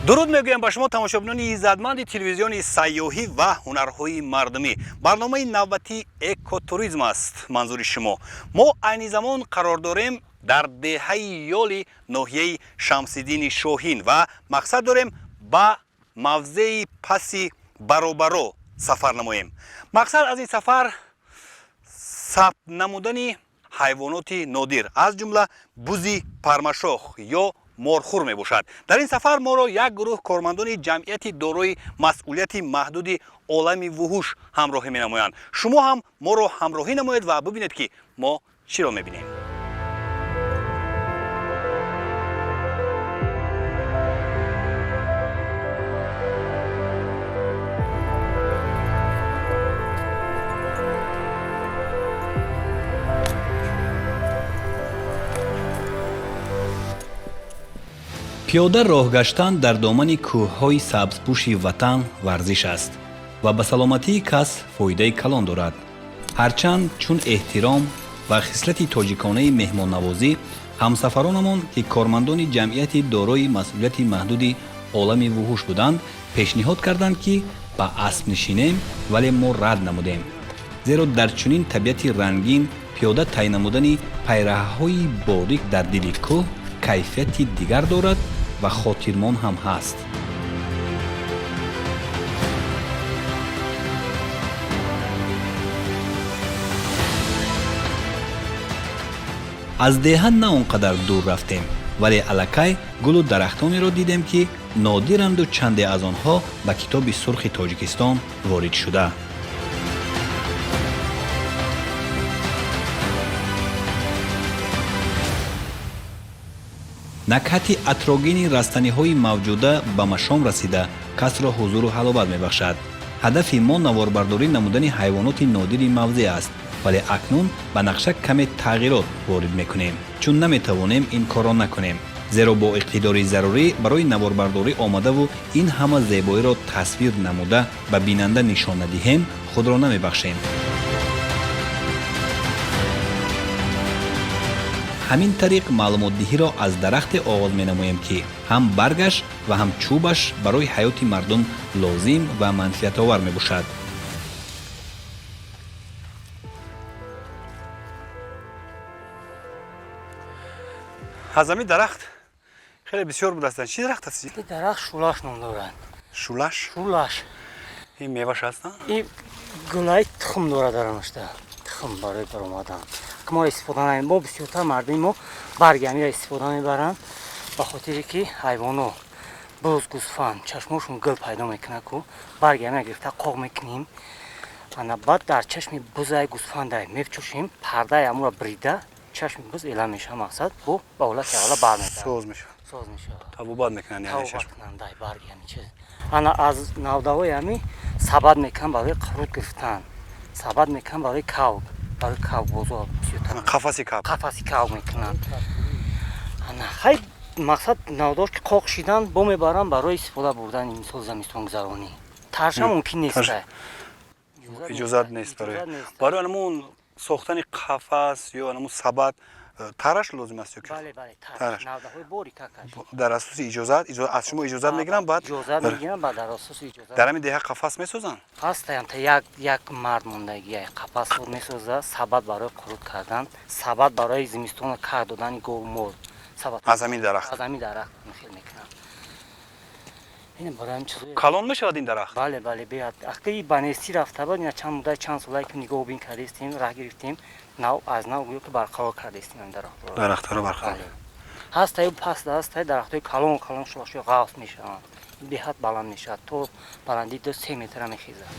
Дуруд мегӯям ба шумо, тамошобинони иззатманди телевизиони сайёҳӣ ва ҳунарҳои мардумӣ. Барномаи навбатии экотуризм аст манзури шумо. Мо айни замон қарор дорем дар деҳаи Ёли ноҳияи Шамсиддини Шоҳин ва мақсад дорем ба мавзеи паси Баробаро сафар намоем. Мақсад аз ин сафар сабт намудани ҳайвоноти нодир, аз ҷумла бузи пармашох ё морхӯр мебошад. Дар ин сафар моро як гурӯҳ кормандони ҷамъияти дорои масъулияти маҳдуди Олами вуҳуш ҳамроҳӣ менамоянд. Шумо ҳам моро ҳамроҳӣ намоед ва бибинед, ки мо чиро мебинем. Пиёда роҳ гаштан дар домани кӯҳҳои сабзпӯши ватан варзиш аст ва ба саломатии кас фоидаи калон дорад. Ҳарчанд чун эҳтиром ва хислати тоҷиконаи меҳмоннавозӣ, ҳамсафаронамон, ки кормандони ҷамъияти дорои масъулияти маҳдуди Олами вуҳуш буданд, пешниҳод карданд, ки ба асп нишинем, вале мо рад намудем, зеро дар чунин табиати рангин пиёда тай намудани пайраҳаҳои борик дар дили кӯҳ кайфияти дигар дорад ва хотирмон ҳам ҳаст. Аз деҳа на он қадар дур рафтем, вале аллакай гулу дарахтонеро дидем, ки нодиранду чанде аз онҳо ба Китоби сурхи Тоҷикистон ворид шуда. Накҳати атрогини растаниҳои мавҷуда ба машом расида, касро ҳузуру ҳаловат мебахшад. Ҳадафи мо наворбардорӣ намудани ҳайвоноти нодири мавзеъ аст, вале акнун ба нақша каме тағйирот ворид мекунем, чун наметавонем ин корро накунем, зеро бо иқтидори зарурӣ барои наворбардорӣ омадаву ин ҳама зебоиро тасвир намуда ба бинанда нишон надиҳем, худро намебахшем. Ҳамин тариқ маълумотдиҳиро аз дарахте оғоз менамоем, ки ҳам баргаш ва ҳам чӯбаш барои ҳаёти мардум лозим ва манфиатовар мебошад. Аз ҳамин дарахт хеле бисёр будастанд. Чӣ дарахт аст? Ин дарахт шулаш ном дорад. Шулаш? Шулаш. Ин меваш аст? Ин гулаи тухм дорад, даронашда тухм барои баромадан. Мо истифода намем, мо бисёртар мардуми мо барги ҳамира истифода мебаранд, ба хотире ки ҳайвоно, буз, гӯсфанд, чашмошон гул пайдо мекунад ку, барги ҳамира гирифта қоқ мекунем, ана баъд дар чашми бузай, гӯсфандай мепчӯшем, пардаи ҳамура брида, чашми буз эла мешавад, мақсад бо ба ҳолати аввала бармегардад. Соз мешавад. Соз мешавад. Табобат мекунанд, яъне чашм. Табобат кунандай барги ҳами чиз. Ана аз навдаҳои ҳами сабад мекунанд барои қурут гирифтан, сабад мекунанд барои кавк, барои кавкбозо бисёртар. Қафаси кавк. Қафаси кавк мекунанд. Ана хай, мақсад, навдош ки қоқ шидан, бо мебаранд барои истифода бурдани, мисол, замистонгузаронӣ. Тарша мумкин нест. Иҷозат нест барои анамун сохтани қафас ё анамун сабад тараш лозим аст ё ки? Бале, бале, тараш, навдаҳои борикакаш. Дар асоси иҷозат, аз шумо иҷозат мегиранд, баъд? Иҷозат мегиранд, баъд дар асоси иҷозат. Дар ҳамин деҳа қафас месозанд? Ҳастаям, та як як мард мондагия, қафас месозад, сабад барои қурут кардан, сабад барои зимистона кар додани говмол. Аз ҳамин дарахт? Аз ҳамин дарахт хел мекунанд. Ин барои ҳамин чиз. Калон мешавад ин дарахт? Бале, бале, беҳад. Ақи ба нестӣ рафта буд, ина чанд муддат, чанд солае ки нигоҳубин кардастем, раҳ гирифтем, нав аз нав гӯё ки барқарор кардастем ин дарахтро. Дарахтҳоро барқарор. Ҳастаю паст, ҳастаю дарахтҳои калон калон, шохашои ғафс мешаванд, беҳад баланд мешавад, то баландии 2-3 метра мехезад.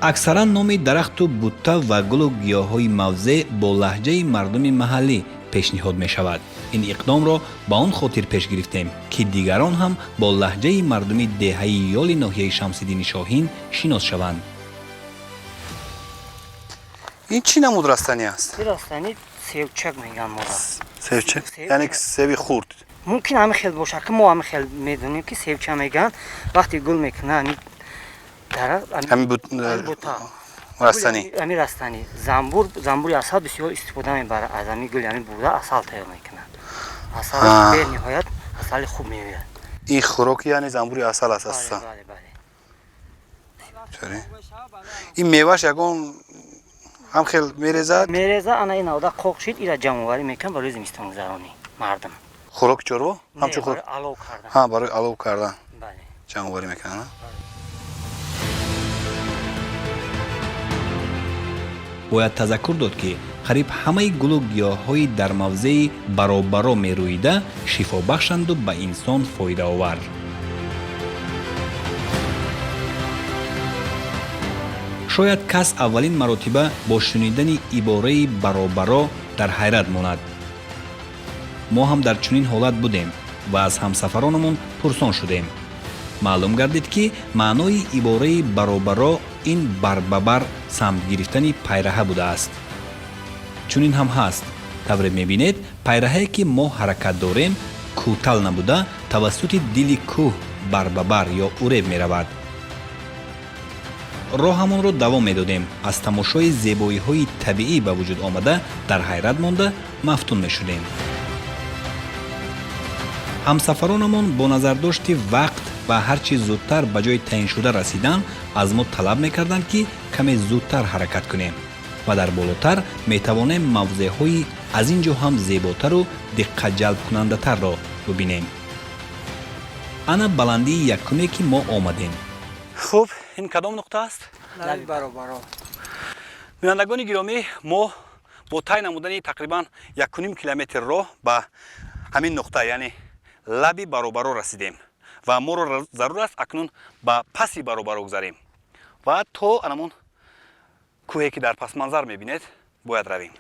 Аксаран номи дарахту бутта ва гулу гиёҳҳои мавзеъ бо лаҳҷаи мардуми маҳаллӣ пешниҳод мешавад. Ин иқдомро ба он хотир пеш гирифтем, ки дигарон ҳам бо лаҳҷаи мардуми деҳаи Ёли ноҳияи Шамсиддини Шоҳин шинос шаванд. Ин чӣ намуд растанӣ аст? Ин растанӣ севчак мегӯянд моро. Севчак, яъне севи хурд? Мумкин ҳамин хел бошад, ки мо ҳамин хел медонем, ки севча мегӯянд. Вақте гул мекунад ҳамин дарахт, ҳамин бута, растанӣ. Ҳамин растанӣ, занбур, занбури асал бисёр истифода мебарад аз ҳамин гули ҳамин бурда, асал тайёр мекунад. Асал бениҳоят. Асали хуб меояд. Ин хӯроки яъне занбури асал аст асосан. Бале, бале. Ин меваш ягон ҳам хел мерезад? Мереза, ана ин авда қоқ шид, ира ҷамъоварӣ мекунад барои зимистонгузаронӣ мардум. Хӯроки чорво? Ҳамчун хӯрок алов кардан. Ҳа, барои алов кардан. Бале. Ҷамъоварӣ мекунанд. Бояд тазаккур дод, ки қариб ҳамаи гулу гиёҳҳои дар мавзеи баробаро мерӯида шифобахшанду ба инсон фоидаовар. Шояд кас аввалин маротиба бо шунидани ибораи баробаро дар ҳайрат монад. Мо ҳам дар чунин ҳолат будем ва аз ҳамсафаронамон пурсон шудем. Маълум гардид, ки маънои ибораи баробаро ин барбабар самт гирифтани пайраҳа будааст. Чунин ҳам ҳаст. Тавре мебинед, пайраҳае ки мо ҳаракат дорем, кӯтал набуда, тавассути дили кӯҳ барбабар ё уреб меравад. Роҳамонро давом медодем, аз тамошои зебоиҳои табиӣ ба вуҷуд омада дар ҳайрат монда мафтун мешудем. Ҳамсафаронамон бо назардошти вақт ва ҳар чӣ зудтар ба ҷои таъиншуда расидан аз мо талаб мекарданд, ки каме зудтар ҳаракат кунем ва дар болотар метавонем мавзеъҳои аз ин ҷо ҳам зеботару диққатҷалбкунандатарро бибинем. Ана баландии якуме, ки мо омадем. Хуб, ин кадом нуқта аст? Лаби баробаро. Бинандагони гиромӣ, мо бо тай намудани тақрибан 1,5 километр роҳ ба ҳамин нуқта, яъне лаби баробаро расидем ва моро зарур аст акнун ба паси баробаро гузарем ва то анамон кӯҳе, ки дар пасманзар мебинед, бояд равем.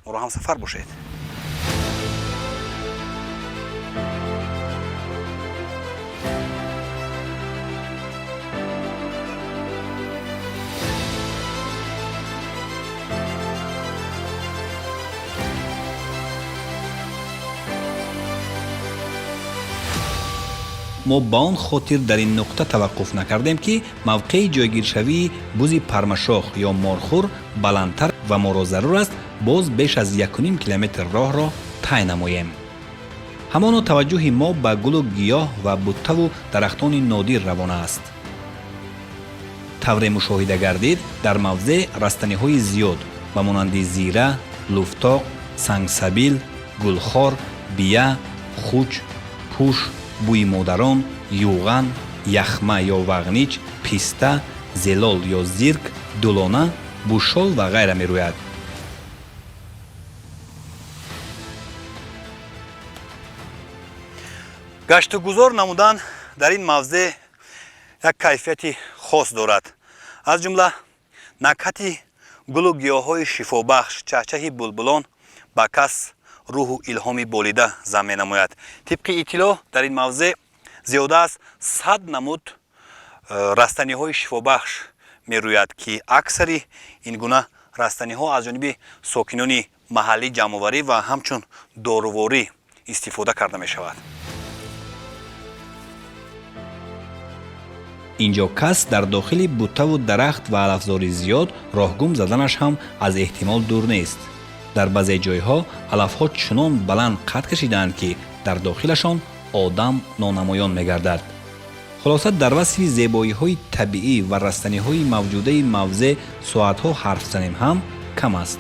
Моро ҳамсафар бошед. Мо ба он хотир дар ин нуқта таваққуф накардем, ки мавқеи ҷойгиршавии бузи пармашох ё морхӯр баландтар ва моро зарур аст боз беш аз 1,5 километр роҳро тай намоем. Ҳамоно таваҷҷӯҳи мо ба гулу гиёҳ ва буттаву дарахтони нодир равона аст. Тавре мушоҳида гардид, дар мавзеъ растаниҳои зиёд ба монанди зира, луфтоқ, сангсабил, гулхор, бия, хуч, пуш, бӯи модарон, юған, яхма ё вағнич, писта, зелол ё зирк, дулона, бушол ва ғайра мерӯяд. Гаштугузор намудан дар ин мавзеъ як кайфияти хос дорад. Аз ҷумла накҳати гулу гиёҳҳои шифобахш, чаҳчаҳи булбулон ба кас рӯҳу илҳоми болида зам менамояд. Тибқи иттилоъ, дар ин мавзеъ зиёда аз 100 намуд растаниҳои шифобахш мерӯяд, ки аксари ин гуна растаниҳо аз ҷониби сокинони маҳаллӣ ҷамъоварӣ ва ҳамчун доруворӣ истифода карда мешавад. Инҷо кас дар дохили буттаву дарахт ва алафзори зиёд роҳгум заданаш ҳам аз эҳтимол дур нест. Дар баъзе ҷойҳо алафҳо чунон баланд қад кашидаанд, ки дар дохилашон одам нонамоён мегардад. Хулоса, дар васфи зебоиҳои табиӣ ва растаниҳои мавҷудаи мавзеъ соатҳо ҳарф занем ҳам кам аст.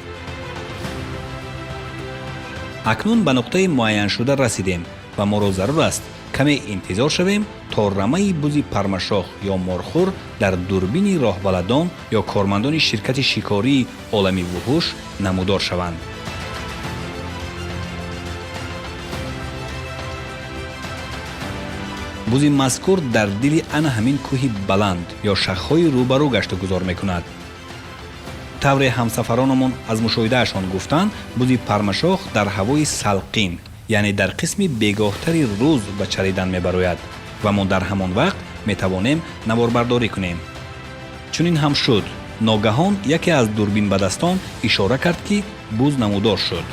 Акнун ба нуқтаи муайяншуда расидем ва моро зарур аст каме интизор шавем, то рамаи бузи пармашох ё морхӯр дар дурбини роҳбаладон ё кормандони ширкати шикории олами вуҳуш намудор шаванд. Бузи мазкур дар дили ана ҳамин кӯҳи баланд ё шахҳои рӯбарӯ гаштугузор мекунад. Тавре ҳамсафаронамон аз мушоҳидаашон гуфтанд, бузи пармашох дар ҳавои салқин, яъне дар қисми бегоҳтари рӯз ба чаридан мебарояд ва мо дар ҳамон вақт метавонем наворбардорӣ кунем. Чунин ҳам шуд. Ногаҳон яке аз дурбинбадастон ишора кард, ки буз намудор шуд.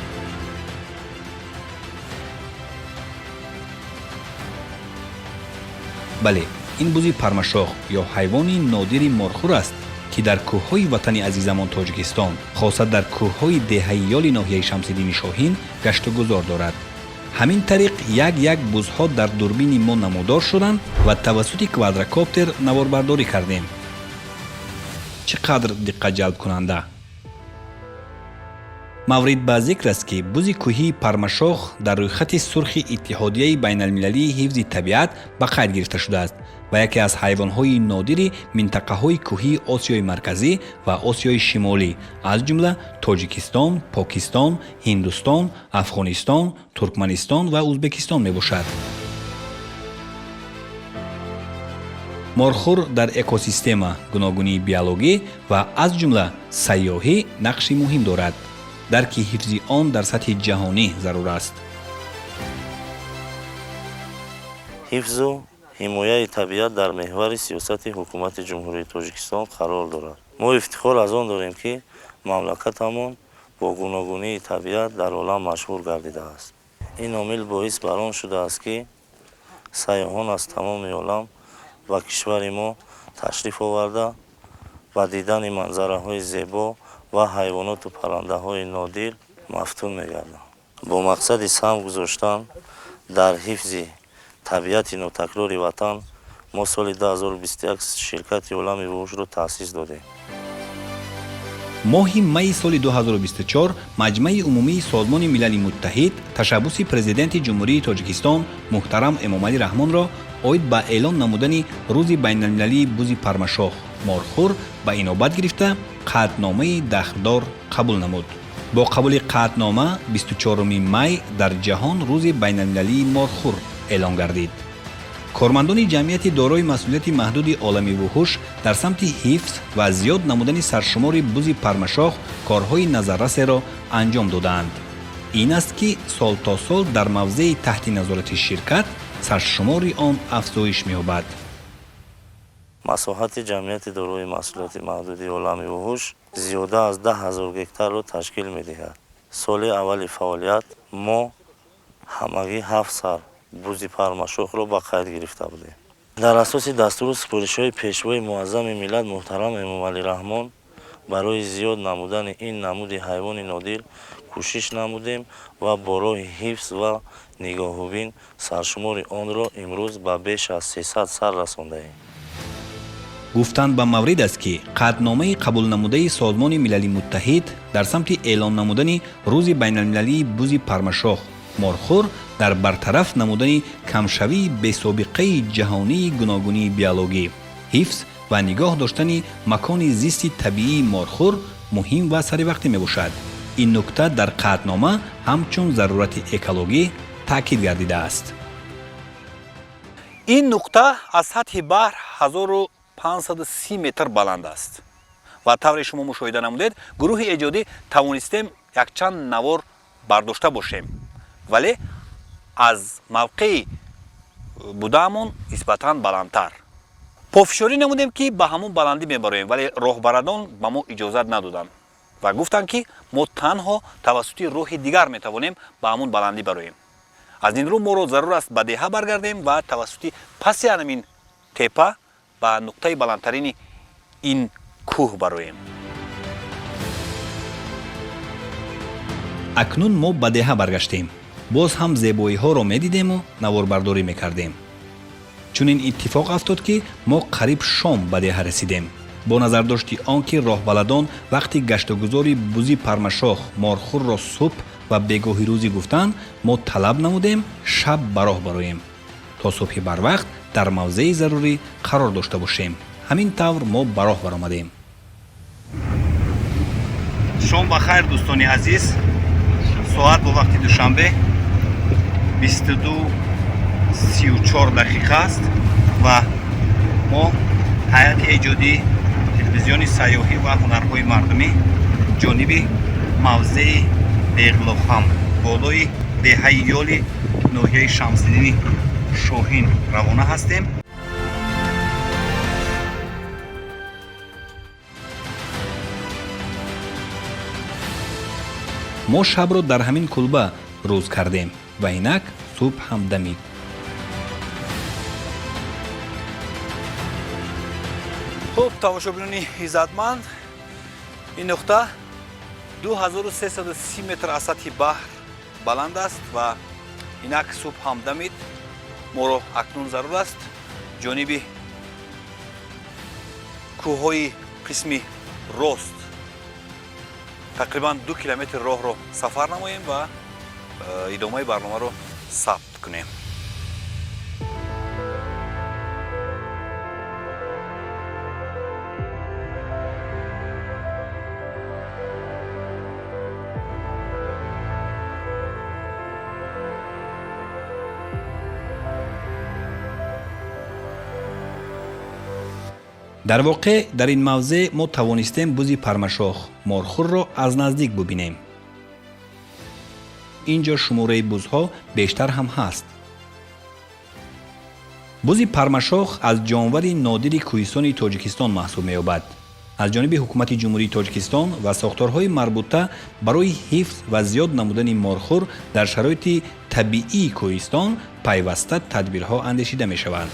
Бале, ин бузи пармашох ё ҳайвони нодири морхӯр аст, ки дар кӯҳҳои ватани азизамон Тоҷикистон, хоса дар кӯҳҳои деҳаи Ёли ноҳияи Шамсиддини Шоҳин гаштугузор дорад. Ҳамин тариқ як-як бузҳо дар дурбини мо намудор шуданд ва тавассути квадрокоптер наворбардорӣ кардем. Чӣ қадр диққатҷалбкунанда! Маврид ба зикр аст, ки бузи кӯҳии пармашох дар рӯйхати сурхи Иттиҳодияи байналмилалии ҳифзи табиат ба қайд гирифта шудааст ва яке аз ҳайвонҳои нодири минтақаҳои кӯҳии Осиёи Марказӣ ва Осиёи Шимолӣ, аз ҷумла Тоҷикистон, Покистон, Ҳиндустон, Афғонистон, Туркманистон ва Узбекистон мебошад. Морхӯр дар экосистема, гуногунии биологӣ ва аз ҷумла сайёҳӣ нақши муҳим дорад. Дарки ҳифзи он дар сатҳи ҷаҳонӣ зарур аст. Ҳифзу ҳимояи табиат дар меҳвари сиёсати Ҳукумати Ҷумҳурии Тоҷикистон қарор дорад. Мо ифтихор аз он дорем, ки мамлакатамон бо гуногунии табиат дар олам машҳур гардидааст. Ин омил боис бар он шудааст, ки сайёҳон аз тамоми олам ба кишвари мо ташриф оварда, ба дидани манзараҳои зебо ва ҳайвоноту паррандаҳои нодир мафтун мегарданд. Бо мақсади саҳм гузоштан дар ҳифзи табиати нотакрори ватан мо соли 2021 ширкати «Олами вуҳушро» таъсис додем. Моҳи майи соли 2024 Маҷмаи умумии Созмони Милали Муттаҳид ташаббуси Президенти Ҷумҳурии Тоҷикистон муҳтарам Эмомалӣ Раҳмонро оид ба эълон намудани Рӯзи байналмилалии бузи пармашох морхӯр ба инобат гирифта, қатъномаи дахлдор қабул намуд. Бо қабули қатънома 24 май дар ҷаҳон Рӯзи байналмилалии морхӯр эълон гардид. Кормандони ҷамъияти дорои масъулияти маҳдуди «Олами вуҳуш» дар самти ҳифз ва зиёд намудани саршумори бузи пармашох корҳои назаррасеро анҷом додаанд. Ин аст, ки сол то сол дар мавзеи таҳти назорати ширкат саршумори он афзоиш меёбад. Масоҳати ҷамъияти дорои масъулияти маҳдуди «Олами вуҳуш» зиёда аз 10 000 гектарро ташкил медиҳад. Соли аввали фаъолият мо ҳамагӣ ҳафт сар бузи пармашохро ба қайд гирифта будем. Дар асоси дастуру супоришҳои Пешвои муаззами миллат муҳтарам Эмомалӣ Раҳмон барои зиёд намудани ин намуди ҳайвони нодир кӯшиш намудем ва бо роҳи ҳифз ва нигоҳубин саршумори онро имрӯз ба беш аз 300 сар расондаем. Гуфтан ба маврид аст, ки қатъномаи қабулнамудаи Созмони Милали Муттаҳид дар самти эълон намудани Рӯзи байналмилалии бузи пармашох морхӯр дар бартараф намудани камшавии бесобиқаи ҷаҳонии гуногунии биологӣ, ҳифз ва нигоҳ доштани макони зисти табиии морхӯр муҳим ва саривақтӣ мебошад. Ин нукта дар қатънома ҳамчун зарурати экологӣ таъкид гардидааст. Ин нуқта аз сатҳи баҳр 1530 метр баланд аст ва тавре шумо мушоҳида намудед, гурӯҳи эҷодӣ тавонистем якчанд навор бардошта бошем, вале аз мавқеи будаамон нисбатан баландтар пофишорӣ намудем, ки ба ҳамон баландӣ мебароем, вале роҳбарадон ба мо иҷозат надоданд ва гуфтанд, ки мо танҳо тавассути роҳи дигар метавонем ба ҳамон баландӣ бароем. Аз ин рӯ моро зарур аст ба деҳа баргардем ва тавассути паси анамин тепа ба нуқтаи баландтарини ин кӯҳ бароем. Акнун мо ба деҳа баргаштем, боз ҳам зебоиҳоро медидему наворбардорӣ мекардем. Чунин иттифоқ афтод, ки мо қариб шом ба деҳа расидем. Бо назардошти он ки роҳбаладон вақти гаштугузори бузи пармашох морхӯрро субҳ ва бегоҳи рӯзӣ гуфтанд, мо талаб намудем шаб ба роҳ бароем, то субҳи барвақт дар мавзеи зарурӣ қарор дошта бошем. Ҳамин тавр мо ба роҳ баромадем. Шом ба хайр, дӯстони азиз! Соат бо вақти Душанбе 22:34 дақиқа аст ва мо, ҳайати эҷодии телевизиони сайёҳӣ ва ҳунарҳои мардумӣ, ҷониби мавзеи Беғлохам, болои деҳаи Ёли ноҳияи Шамсиддини Шоҳин равона ҳастем. Мо шабро дар ҳамин кулба рӯз кардем ва инак субҳ ҳам дамид. Хуб, тамошобинони иззатманд, ин нуқта 2330 метр аз сатҳи баҳр баланд аст ва Инак субҳ ҳам дамид. Моро акнун зарур аст ҷониби кӯҳҳои қисми рост тақрибан 2 километр роҳро сафар намоем ва идомаи барномаро сабт кунем. Дар воқеъ, дар ин мавзеъ мо тавонистем бузи пармашох морхӯрро аз наздик бубинем. Ин ҷо шумораи бузҳо бештар ҳам ҳаст. Бузи пармашох аз ҷонвари нодири кӯҳистони Тоҷикистон маҳсуб меёбад. Аз ҷониби Ҳукумати Ҷумҳурии Тоҷикистон ва сохторҳои марбута барои ҳифз ва зиёд намудани морхӯр дар шароити табиии кӯҳистон пайваста тадбирҳо андешида мешаванд.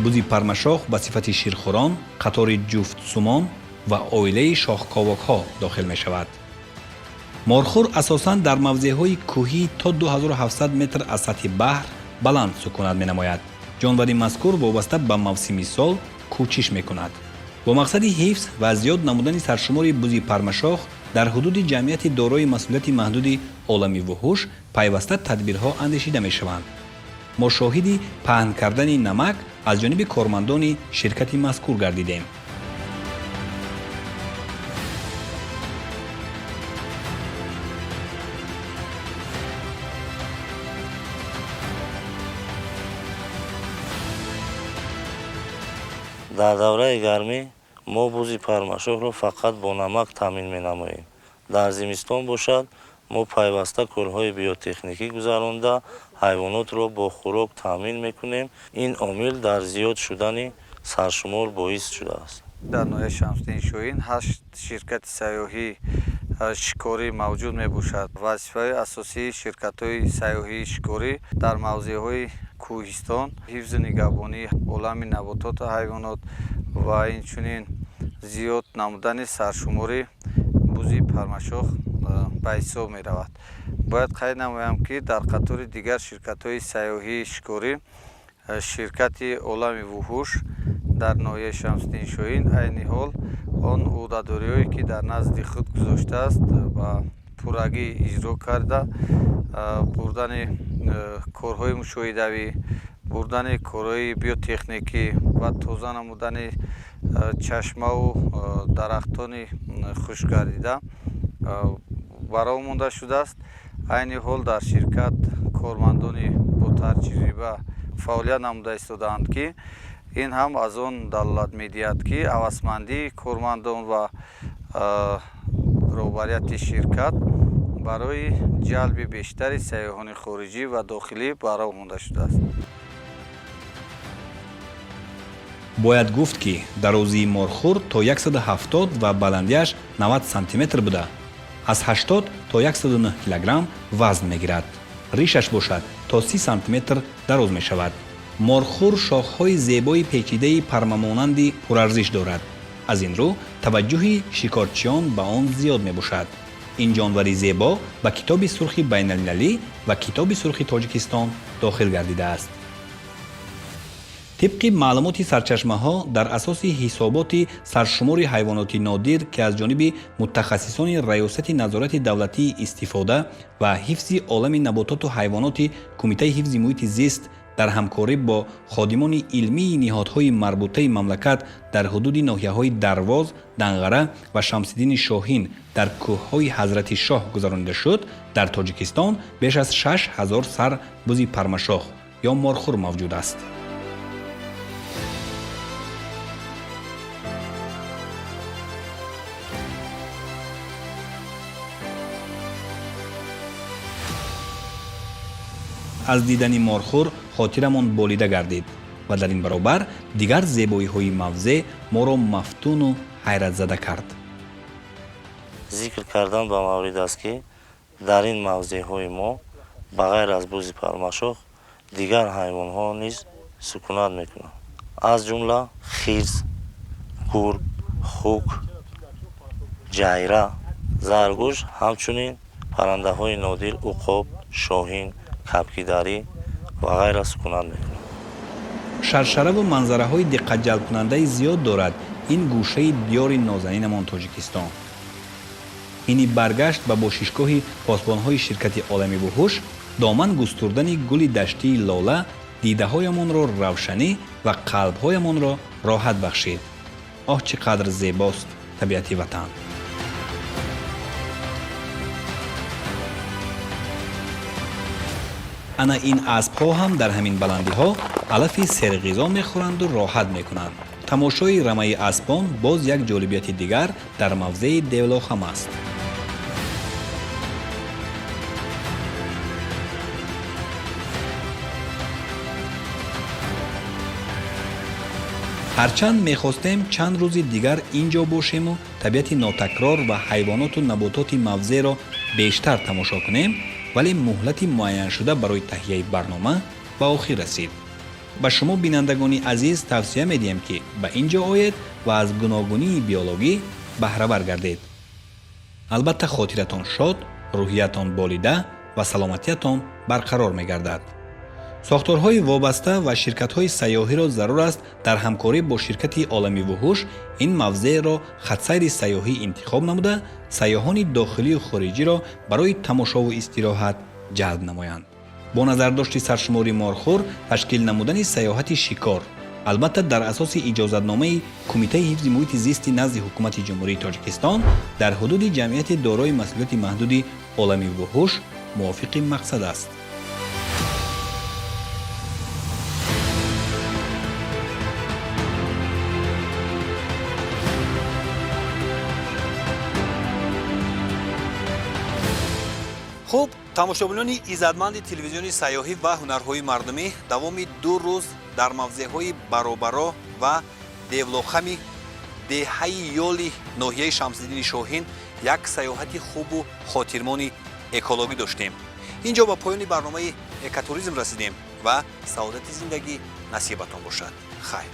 Бузи пармашох ба сифати ширхӯрон, қатори ҷуфтсумон ва оилаи шохковокҳо дохил мешавад. Морхӯр асосан дар мавзеъҳои кӯҳӣ то 2700 метр аз сатҳи баҳр баланд сукунат менамояд. Ҷонвари мазкур вобаста ба мавсими сол кӯчиш мекунад. Бо мақсади ҳифз ва зиёд намудани саршумори бузи пармашох дар ҳудуди ҷамъияти дорои масъулияти маҳдуди Олами вуҳуш пайваста тадбирҳо андешида мешаванд. Мо шоҳиди паҳн кардани намак аз ҷониби кормандони ширкати мазкур гардидем. Дар давраи гармӣ мо бузи пармашохро фақат бо намак таъмин менамоем. Дар зимистон бошад, мо пайваста корҳои биотехникӣ гузаронда, ҳайвонотро бо хӯрок таъмин мекунем. Ин омил дар зиёд шудани саршумор боис шудааст. Дар ноҳияи Шамсиддини Шоҳин ҳашт ширкати сайёҳӣ шикорӣ мавҷуд мебошад. Вазифаи асосии ширкатҳои сайёҳии шикорӣ дар мавзеъҳои кӯҳистон ҳифзу нигаҳбонии олами набототу ҳайвонот ва инчунин зиёд намудани саршумори бузи пармашох ба ҳисоб меравад. Бояд қайд намоям, ки дар қатори дигар ширкатҳои сайёҳии шикорӣ ширкати Олами вуҳуш дар ноҳияи Шамсиддини Шоҳин айни ҳол он ӯҳдадориҳое, ки дар назди худ гузоштааст, ба пуррагӣ иҷро карда, бурдани корҳои мушоҳидавӣ, бурдани корҳои биотехникӣ ва тоза намудани чашмаву дарахтони хушкгардида ба роҳ монда шудааст. Айни ҳол дар ширкат кормандони ботаҷриба фаъолият намуда истодаанд, ки ин ҳам аз он далолат медиҳад, ки ҳавасмандии кормандон ва роҳбарияти ширкат барои ҷалби бештари сайёҳони хориҷӣ ва дохилӣ ба роҳ монда шудааст. Бояд гуфт, ки дарозии морхӯр то 170 ва баландиаш 90 сантиметр буда, аз 80 то 109 килограмм вазн мегирад. Ришаш бошад, то 30 сантиметр дароз мешавад. Морхӯр шохҳои зебои печидаи пармамонанди пурарзиш дорад. Аз ин рӯ таваҷҷӯҳи шикорчиён ба он зиёд мебошад. Ин ҷонвари зебо ба Китоби сурхи байналмилалӣ ва Китоби сурхи Тоҷикистон дохил гардидааст. Тибқи маълумоти сарчашмаҳо, дар асоси ҳисоботи саршумори ҳайвоноти нодир, ки аз ҷониби мутахассисони Раёсати назорати давлатии истифода ва ҳифзи олами набототу ҳайвоноти Кумитаи ҳифзи муҳити зист дар ҳамкорӣ бо ходимони илмии ниҳодҳои марбутаи мамлакат дар ҳудуди ноҳияҳои Дарвоз, Данғара ва Шамсиддини Шоҳин дар кӯҳҳои Ҳазрати Шоҳ гузаронида шуд, дар Тоҷикистон беш аз 6000 сар бузи пармашох ё морхӯр мавҷуд аст. Аз дидани морхӯр хотирамон болида гардид ва дар ин баробар дигар зебоиҳои мавзеъ моро мафтуну ҳайратзада кард. Зикр кардан ба маврид аст, ки дар ин мавзеъҳои мо ба ғайр аз бузи пармашох дигар ҳайвонҳо низ сукунат мекунанд, аз ҷумла хирс, гург, хук, ҷайра, заргӯш, ҳамчунин Паррандаҳои нодир уқоб, шоҳин, кабкидарӣ ва ғайра сукунат мекунанд. Шаршараву манзараҳои диққатҷалбкунандаи зиёд дорад ин гӯшаи диёри нозанинамон Тоҷикистон. Ҳини баргашт ба бошишгоҳи посбонҳои ширкати Олами вуҳуш, доман густурдани гули даштии лола дидаҳоямонро равшанӣ ва қалбҳоямонро роҳат бахшид. Оҳ, чӣ қадр зебост табиати ватан! Ана ин аспҳо ҳам дар ҳамин баландиҳо алафи серғизо мехӯранду роҳат мекунанд. Тамошои рамаи аспон боз як ҷолибияти дигар дар мавзеи Девлохам аст. Ҳарчанд мехостем чанд рӯзи дигар ин ҷо бошему табиати нотакрор ва ҳайвоноту набототи мавзеъро бештар тамошо кунем, вале муҳлати муайяншуда барои таҳияи барнома ба охир расид. Ба шумо, бинандагони азиз, тавсия медиҳем, ки ба ин ҷо оед ва аз гуногунии биологӣ баҳравар гардед. Албатта, хотиратон шод, рӯҳиятон болида ва саломатиятон барқарор мегардад. Сохторҳои вобаста ва ширкатҳои сайёҳиро зарур аст дар ҳамкорӣ бо ширкати Олами вуҳуш ин мавзеъро хатсайри сайёҳӣ интихоб намуда, сайёҳони дохилию хориҷиро барои тамошову истироҳат ҷалб намоянд. Бо назардошти саршумори морхӯр, ташкил намудани сайёҳати шикор, албатта, дар асоси иҷозатномаи Кумитаи ҳифзи муҳити зисти назди Ҳукумати Ҷумҳурии Тоҷикистон дар ҳудуди ҷамъияти дорои масъулияти маҳдуди Олами вуҳуш мувофиқи мақсад аст. Хуб, тамошобинони иззатманди телевизиони сайёҳӣ ва ҳунарҳои мардумӣ, давоми 2 рӯз дар мавзеъҳои Баробаро ва Девлохами деҳаи Ёли ноҳияи Шамсиддини Шоҳин як сайёҳати хубу хотирмони экологӣ доштем. Ин ҷо ба поёни барномаи экотуризм расидем ва саодати зиндагӣ насибатон бошад. Хайр.